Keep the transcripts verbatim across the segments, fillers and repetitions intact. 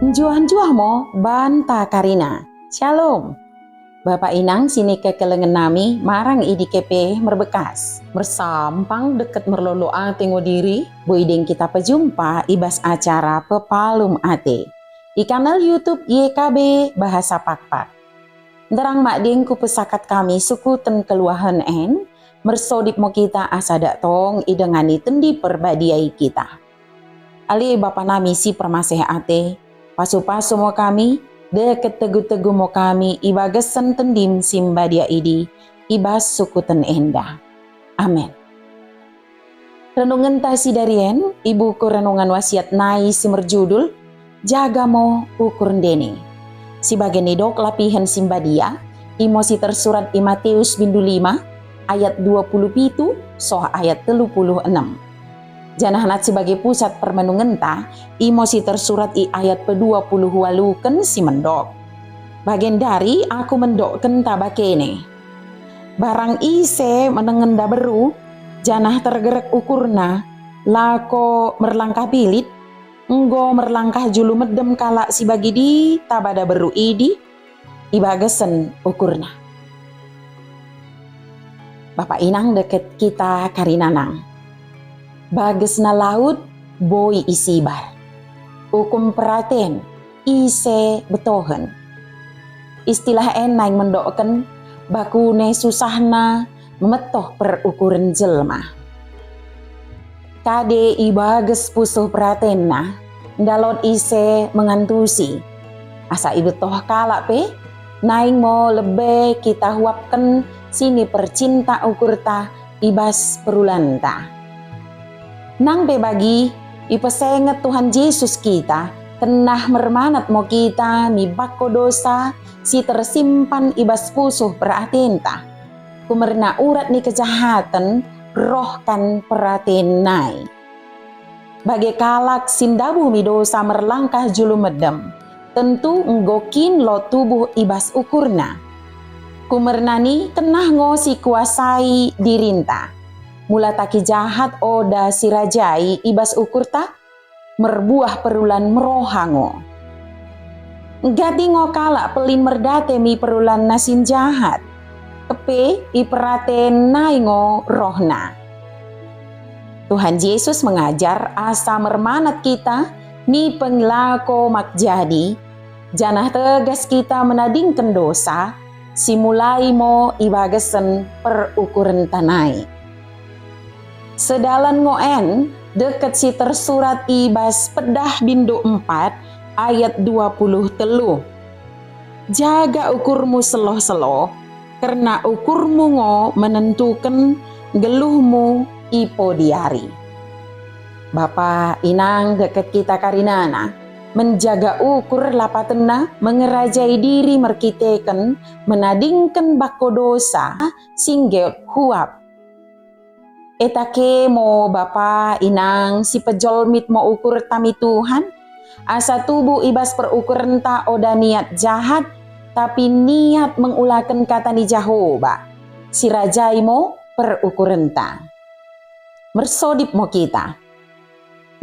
Njuah-njuah mo banta karina. Syalom. Bapa inang sinikekelengen nami marang i dike pe merbekkas. Mersampang dekket merlolo ate ngo diri, boi deng kita pejumpa i bas acara Pepalum Ate i kanal YouTube Y K B Bahasa Pakpak. Nderrang madeng kupesakat kami sukuten kenggeluhen en, mersodip mo kita asa dak tong idengani Tendi Perbadia i kita. Ale Bapa nami si permaseh ate, pasu-pasu mo kami, dekket tegu-tegu mo kami i bagasen Tendim si mbadia idi, i bas sukuten enda. Amen. Renungenta sidarien i buku Renungan Wasiat nai si merjudul, Jaga Mo Ukur Ndene. Si bage nidok lapihen si mbadia, imo si tersurat i Matius bindu lima ayat dua puluh pitu soh ayat tellu puluh enem. Janah nat si bage pusat permenungenta, imo si tersurat i ayat pedua puluh waluken si mendok. Bagendari aku mendokken taba kene. Barang ise menengen daberru, janah tergerek ukurna, lako merlangkah pilit, enggo merlangkah julu meddem kalak si bagidi taba daberru idi, i bagasen ukurna. Bapa inang dekket kita karina nang. Bagesna laut boi isibar. Ukum peraten ise bettohen. Istilah en naing mendokken bakune susahna memettoh perukuren jelma. Kade i bages pusuh peratenna, nda lot ise mengantusi. Asa ibettoh kalak pe, naing mo lebbe kita huapken sinipercinta ukurta i bas perulanta. Nang pe bagi, ipesenget Tuhan Jesus kita, kennah mermanat mo kita mi bakko dosa si tersimpan i bas pusuh perateenta. Kumerna urat ni kejahaten roh kan peraten nai. Bage kalak si ndabuh mi dosa merlangkah julu meddem, tentu enggo kin lot tubuh i bas ukurna. Kumerna ni kennah ngo sikuasai dirinta. Mula taki jahat oda sirajai i bas ukurta, merbuah perulan meroha ngo. Nggati ngo kalak pellin merdate mi perulanna si njahat, keppe i peraten nai ngo rohna. Tuhan Jesus mengajar asa mermanat kita mi pengelako mak jadi, janah tegas kita menadingken dosa, si mulai mo i bagasen perukurenta nai. Sedalan ngo en dekket si tersurat i bas Peddah bindu empat ayat dua puluh tellu. Jaga ukurmu selloh-selloh, kerna ukurmu ngo menentuken nggelluhmu i podi ari. Bapa inang dekket kita karinana, menjaga ukur lapatenna mengerajai diri merkiteken menadingken bakko dosa si nggeut huap. Eta ke mo bapa inang sipejolmit mo ukurta mi Tuhan, asa tubuh i bas perukurenta oda niat jahat, tapi niat mengulaken kata ni Jahoba, sirajai mo perukurenta. Mersodip mo kita.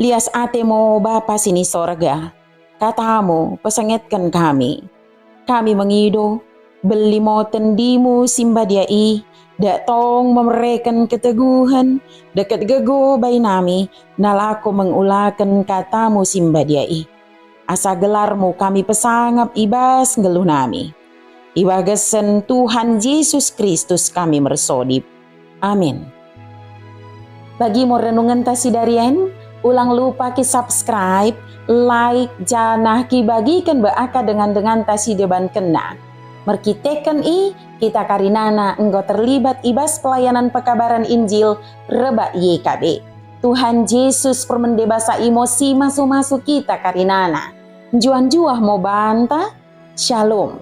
Lias ate mo Bapa sini Sorga, katamu pesengetken kami. Kami mengido, belli mo tendimu si mbadia i, dak tong memereken keteguhen, dekket gegoh bai nami, nalako mengulaken katamu si mbadia i. Asa gelarmu kami pesangap i bas nggelluh nami. I bagasen Tuhan Jesus Kristus kami mersodip. Amin. Bagi mo renungenta sidari en, ulang lupa ki-subscribe, like, janah kibagiken bai akka dengan-denganta si debankenna. Merkiteken i, kita karinana enggo terlibat i bas pelayanan pekabaran Injil rebbak Y K B. Tuhan Jesus permende basa i mo si masu-masu kita karinana. Njuah-njuah mo banta. Shalom.